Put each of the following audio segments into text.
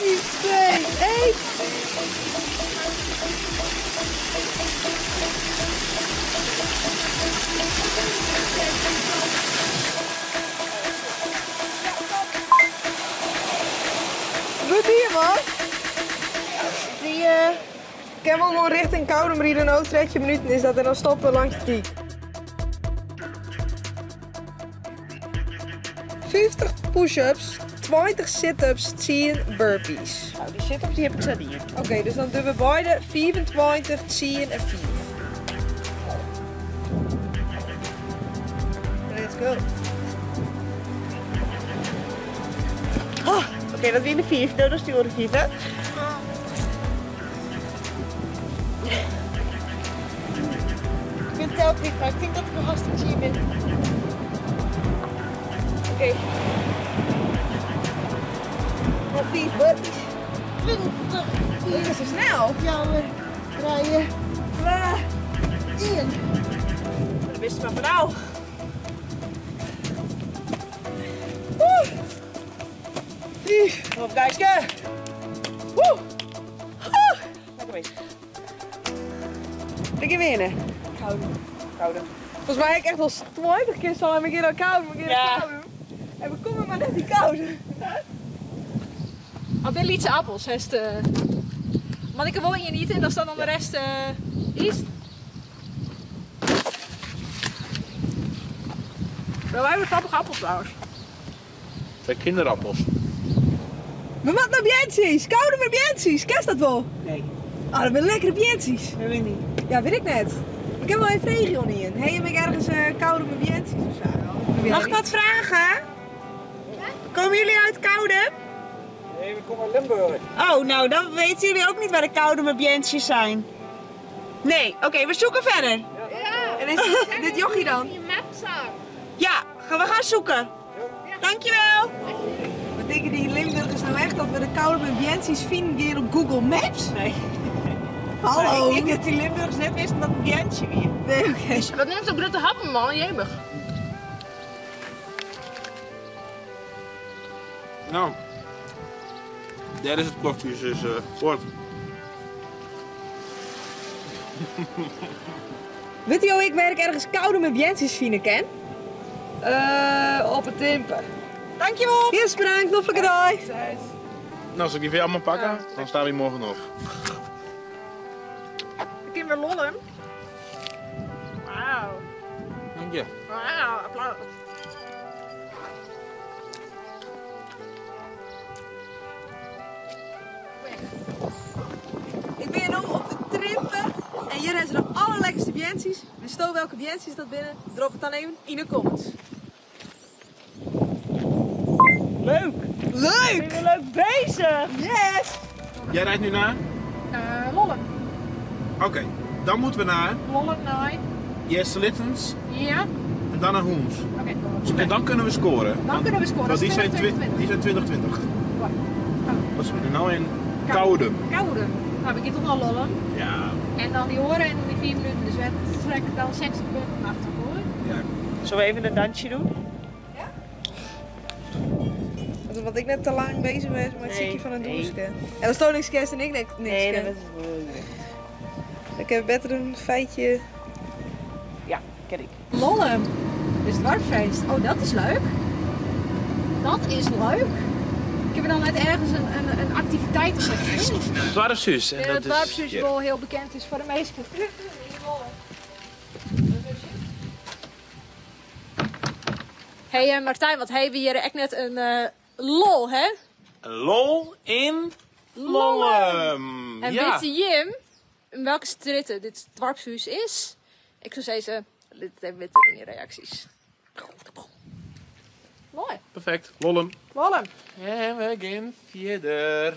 3, 2, 1. Goed hier, man. Die kan wel gewoon richting Koudum rijden. Nou, 30 minuten is dat en dan stoppen we langs de dik. 50 push-ups, 20 sit-ups, 10 burpees. Nou, die sit-ups die heb ik zo hier. Oké, dus dan doen we beide 24, 10 en 5. Let's go. Oh, oké, dat zijn de 5. Nou, dat is de 5, hè? Ik ben telkens niet, maar ik denk dat ik nog hartstikke hier ben. Oké. Nog 4 burpees. 20. Dat is zo snel. 4, 3, 2, 1. Dat wist ik maar van nou. Woe. 4. Kom op, Gijske. Woe. Ah. Lekker bezig. Ik heb winnen. Koudum. Koudum. Volgens mij heb ik echt al 20 keer zo een keer al koud, een keer al koud. En we komen maar net die koude. Al ben lietse appels, hè, maar ik wil je niet en dan staat dan de rest is. Wij hebben grappige appels trouwens. Het zijn kinderappels. We moeten naar Bienties, koude met Bienties, ken je dat wel? Nee. Ah, dat zijn lekkere Bienties. Dat weet ik niet. Ja, weet ik net. Ik heb wel even regio niet in. Hey, heb ik ergens koude met Bienties of zo? Mag ik wat vragen? Ja? Komen jullie uit Koudum? Nee, we komen uit Limburg. Oh, nou dan weten jullie ook niet waar de Koudumer Bientjes zijn. Nee, oké, we zoeken verder. Ja. En is dit jochie dan? Ja, we gaan zoeken. Ja. Dankjewel. Wat denken die Limburgers nou echt dat we de Koudumer Bientjes vinden op Google Maps? Nee. Hallo. Ik denk dat die Limburgers net wisten dat een Bientje weer. Nee, oké. Dat neemt ook grote happen, man. Jemig. Nou, daar is het klokje dus voort. Weet je hoe ik werk ergens Koudumer Bientjes vinden ken? Op het timpen. Dankjewel. Yes, bedankt. Nog een dag. Nou, als ik die weer allemaal pakken, dan staan we morgen nog. Ik kan weer lollen. Wauw. Dank je. Wauw, applaus. Ik ben nu op de Trimpen en hier zijn ze de allerlekkerste Bienties. Wist je welke Bienties dat binnen? Drop het dan even in de comments. Leuk! Leuk! Ik ben leuk bezig! Yes! Jij rijdt nu naar? Lollum. Oké, dan moeten we naar... Lollum, nee. Jesse Littens. Ja. En dan naar Hoens. Oké. En dan kunnen we scoren. Dan kunnen we scoren. Want die zijn 2020. Wat zit er nou in? Koudum. Koudum. Nou, we gaan toch naar Lollum. Ja. En dan die horen en dan die 4 minuten. Dus we trekken dan 60 punten achter hoor. Ja. Zullen we even een dansje doen? Ja? Want ik net te lang bezig was met het ziekje van een douche. En dan stond niks en ik niks. Nee, dat is wel. Ik heb beter een feitje. Ja, ken ik. Lollum. Dus het dwarfeest. Oh, dat is leuk. Dat is leuk. Ik heb dan net ergens een activiteit of zo. Het dwarfzus. Ja, het dwarfzus wel heel bekend is voor de meeste. Hey Martijn, wat hebben we hier echt net een lol, hè? Een lol in Lollum. En ja. weet je Jim, in welke stritten dit dwarfzus is? Ik zou zeggen, dit even weten in je reacties. Mooi. Perfect. Lollum. Lollum. En we gaan verder.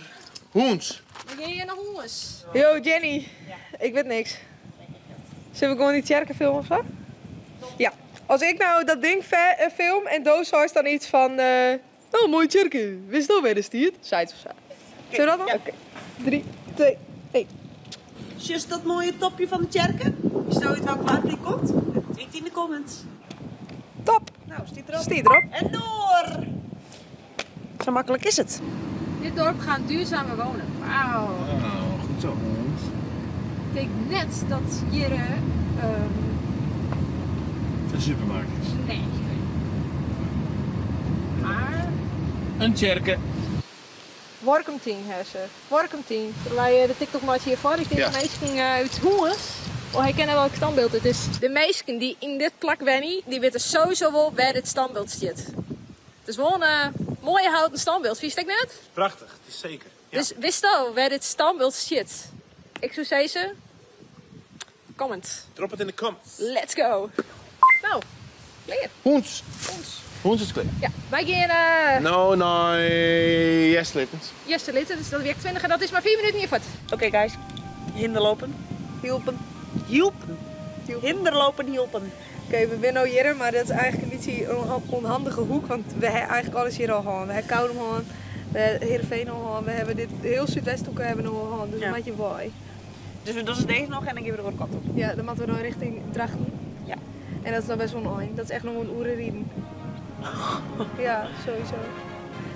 Hoens. We gaan hier naar Hoens. Yo Jenny, ja. Ik weet niks. Zullen we gewoon die tjerken filmen of zo? Ja. Als ik nou dat ding film en Doos is dan iets van... oh, mooi tjerken. Wist je weer de stiert? Zijt of zo. Zullen we dat dan? Ja. Oké. 3, 2, 1. Just dat mooie topje van de tjerken. Is zo uit welk water die komt? Tweet in de comments. Top. Nou, stiet erop. Stiet erop. En door. Zo makkelijk is het. Dit dorp gaan duurzamer wonen. Wauw. Oh, goed zo. Ik denk net dat hier... Een supermarkt is. Nee. Maar... Een tjerke. Workum 10, hè ze. Workum 10. Wij de TikTok-match hiervoor. Ik denk Ja. de meesten uit Hoens. Oh, hij kennen welk standbeeld het is. De meesten die in dit plak wennen, die weten sowieso wel waar dit standbeeld zit. Het is wel een mooie houten standbeeld, vies ik net? Prachtig, het is zeker. Ja. Dus wist al waar dit standbeeld zit? Ik zou zeggen, comment. Drop het in de comments. Let's go. Nou, leer. Hoens. Hoens is klaar. Ja, wij gaan No, nee, yes, Littens. Jesse Litten, dus dat werkt 20 en dat is maar 4 minuten niet voort. Oké, guys. Hinderlopen. Hielpen. Hielpen. Hinderlopen, hielpen. Oké, we zijn nou hier, maar dat is eigenlijk een beetje een onhandige hoek, want we hebben eigenlijk alles hier al gehad. We hebben Koudum gehad, we hebben Heerenveen al gehad, we hebben dit heel Zuidwesthoek hebben we nog al gehad, dus Ja. een beetje waai. Dus we doen deze nog en dan geven we er ook kant op. Ja, dan moeten we dan richting Drachten. Ja. En dat is dan best wel een eind. Dat is echt nog een oerenriem. Ja, sowieso.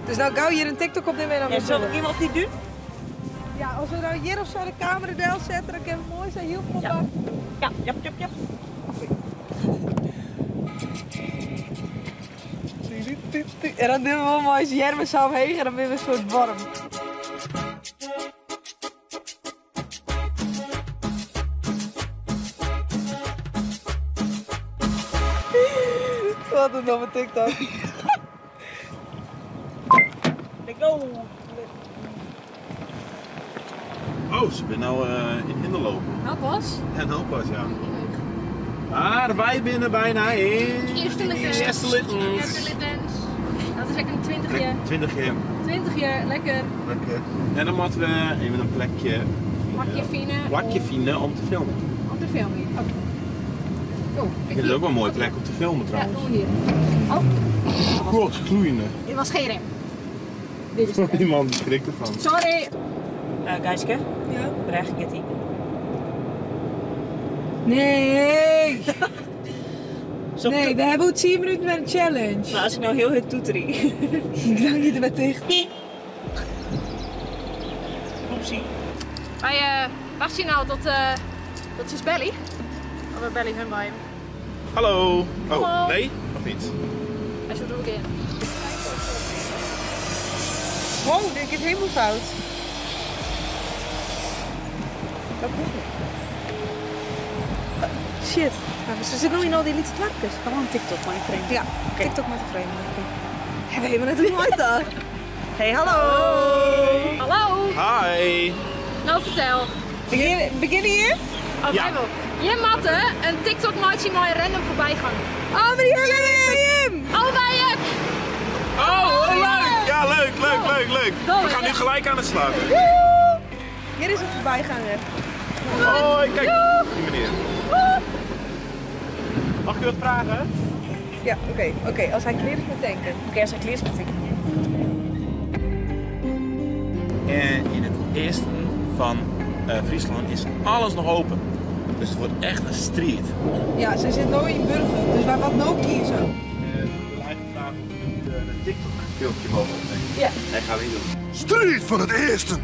Dus nou gauw hier een TikTok opnemen en dan Ja, weer zal zullen. ik iemand die doen? Ja, als we nou hier of zo de camera deel zetten, dan kunnen we mooi zijn hielp op. Ja. Ja, jap, jap, jap. En dan doen we wel mooi Jermen zo omheen en dan ben we een soort warm. Wat een domme TikTok. Let's go. Oh, ze zijn nou in Hinderlopen. Nou pas. Ja, nou pas, ja. Maar wij binnen bijna in... Eerste Littens. Eerste Littens. Eerste Littens. Dat is echt een 20 20 jaar. 20 jaar, lekker. Lekker. En dan moeten we even een plekje... Plakje fine. Plakje fine om te filmen. Om te filmen. Oké. Oh, Ik vind het ook wel een mooie plek om te filmen trouwens. Ja, doe hier. Oh. God, gloeiende. Dit was geen rem. Dit is de rem. Die man die schrikt ervan. Sorry. Gijske, Ja? Breg get Nee! Zo Nee, we hebben ook 10 minuten met een challenge. Maar als ik nou heel het toeterie. Ik dank niet erbij tegen. Oepsie. Wij wachten nou tot ze belly. Of we belly hun bij hem. Hallo. Oh, Hallo. nee? Nog niet. Hij zit er ook in. Wow, dit is helemaal fout. Dat moet niet. Shit, maar ze zitten nog in al die litte plakjes. Gewoon een TikTok, mijn vriend. Ja, TikTok met de vreemde. Oké. Hebben we helemaal net een mooie dag. Hey, hallo. Hallo. Hi. Nou, vertel. Beginnen hier? Oh, Ja. wij wel. Je matte een TikTok maatje mooi random voorbij gaan. Oh, maar die hebben hem! Oh, wij ook. Oh, leuk. Ja, leuk, leuk, leuk, leuk. Go, We gaan nu gelijk aan de slag. Hier is een voorbijganger. Hoi, kijk. Die meneer. Mag ik u wat vragen? Ja, oké. Als hij clear is met tanken. Oké, als hij clear is met tanken. En in het eerste van Friesland is alles nog open. Dus het wordt echt een street. Ja, ze zit nu in Burgum, dus waar wat no kiezen. Ik wil eigenlijk vragen of we nu een TikTok filmpje mogen opnemen. Ja. Nee, gaan we niet doen. Street van het Eersten!